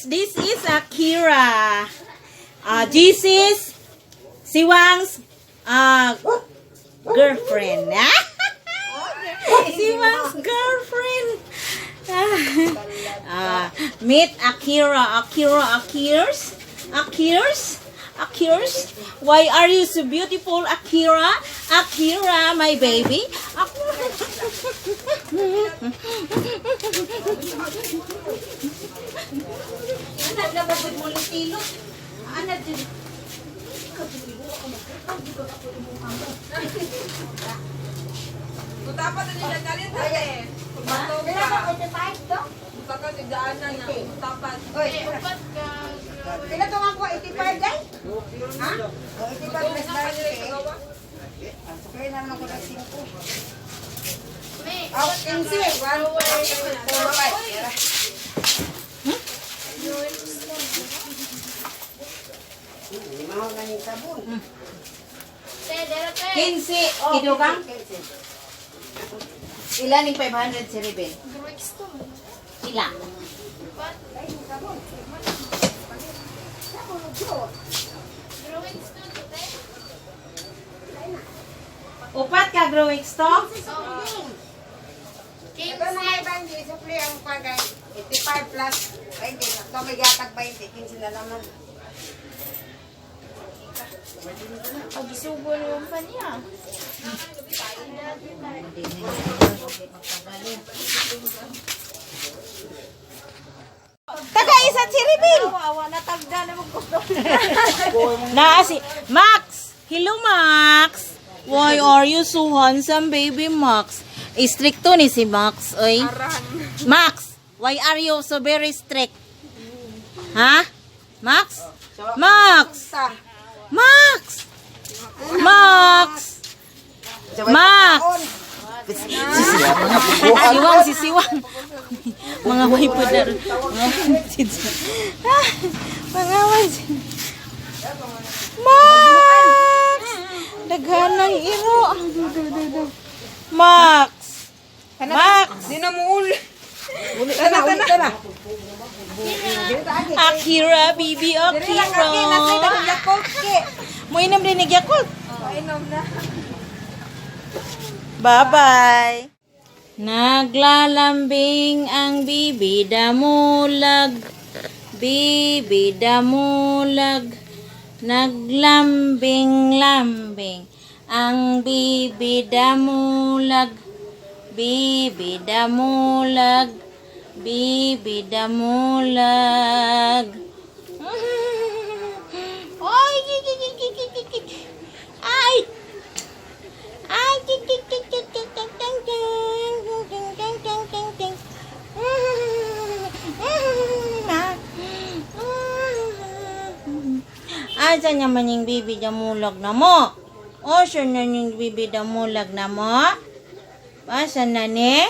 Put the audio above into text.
Guys, this is Akira. Jesus, Siwang's girlfriend. Siwang's girlfriend. Meet Akira. Akira, Akirs. Akirs. Akirs. Why are you so beautiful, Akira? Akira, my baby. Anak na ba mo tilot? Anak dyan. Mutapat na nila galit ate. Pagbatog Pila ka. ka 85 to? Mutaka si daanan na. Mutapat. Oy, pila to nga ko 85 day? Ha? O 85 plus 20. Sukli na naman ko ng 5. Oh, 15. 1, 2, 4, 5. Limaw na yung sabon. 15, kidugang? Ilan yung 500 si Ruben? Pila? Upat ka, growing stock? Ito na nga ibang hindi sukli ang pagay 85 plus 20. Ito may gatag 20, 15 na naman. Pagisugol mo pa niya. Taga isa si Ruben! Na si Max! Hello, Max! Why are you so handsome, baby Max? Stricto ni si Max, oy. Max, why are you so very strict? Ha? Max? Max! Max! Max! Max! Siwang, si Siwang. Mga way po na. Mga way. Max! Daghan ng iro. Max! Max! Di na muul. Ulit na, ulit na. Akira, baby Akira. Muinom din ni Yakult. Painom na. Bye-bye. Naglalambing ang bibi damulag. Bibi damulag. Naglambing-lambing ang bibi damulag. Bibi damulag. Bibi damulag. Ay, kikikikikikik. Ay! Ay, tik tik tik tik tik tik ting ting ting ting ting ting ting. Asa naman yung bibi damulag na mo? Asa na yung bibi damulag na mo? Asa na ni?